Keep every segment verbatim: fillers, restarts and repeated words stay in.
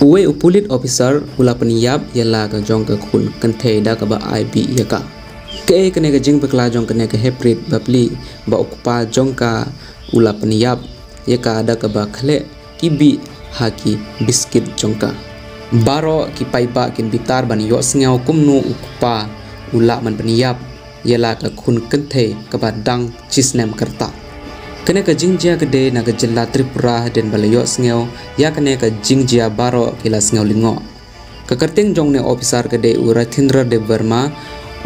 Uwei u pulit officer u la pynïap ïa la ka jong ka khun kynthei da kaba ai bih ïa ka. Kaei kane ka jingbakla jong kane ka heprit bapli ba u kpa jong ka u la pynïap ïa ka da kaba khleh ki bih ha ki biskit jong ka. Baroh ki paidbah kin bitar ban ïohsngew kumno u kpa u lah ban pynïap ïa la ka khun kynthei kaba dang shisnem ka rta. Kane ka jingjia ka dei na ka jylla Tripura hadien ba la ïohsngew ïa kane ka jingjia baroh ki la sngew lyngngoh. Ka kyrteng jong une u officer ka dei u Rathindra Debbarma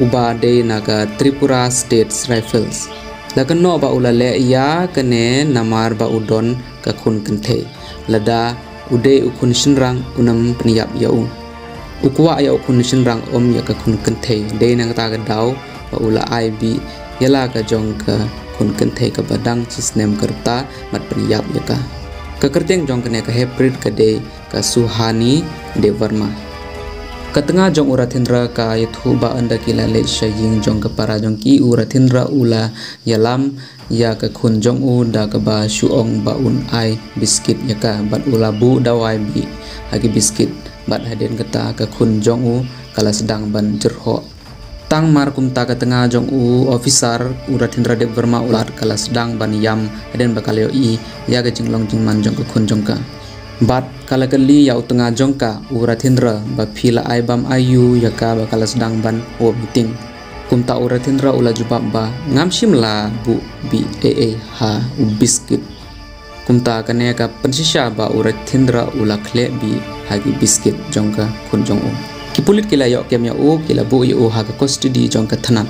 uba dei na ka Tripura State Rifles. La kynnoh ba u la leh ïa kane namar ba u don ka khun kynthei. Lada u dei u khun shynrang un ym pynïap ïa u. U kwah ïa u khun shynrang, ym ïa ka khun kynthei. Dei na kata ka daw ba u la ai bih ïa la ka jong ka khun kynthei kaba dang shisnem ka rta bad pynïap ïa ka. Ka kyrteng jong kane ka heprit ka dei ka Suhani Debbarma. Ka tnga jong u Rathindra ka ïathuh ba ynda ki la leit sha ïing jong ka para jong ki, u Rathindra u la ïalam ïa ka khun jong u da kaba shu ong ba un ai biskit ïa ka bad u la buh dawai bih ha ki biskit bad hadien kata ka khun jong u ka la sdang ban jyrhoh. Tang mar kumta ka tnga jong u officer u Rathindra Debbarma u la, ka la sdang ban ïam hadien ba ka la ïohi ïa ka jinglong jingman jong ka khun jong ka. Bad ka la kylli ïa u tnga jong ka u Rathindra ba phi la ai bam aiu ïa ka ba ka la sdang ban wop meeting. Kumta u Rathindra u la jubab ba ngam shym la buh bih ei ei ha u biskit. Kumta kane ka pynshisha ba u Rathindra u la khleh bih ha ki biskit jong ka khun jong u. Ki pulit ki la ïoh kem ïa u, ki la buh ïa u ha ka custody jong ka thanat.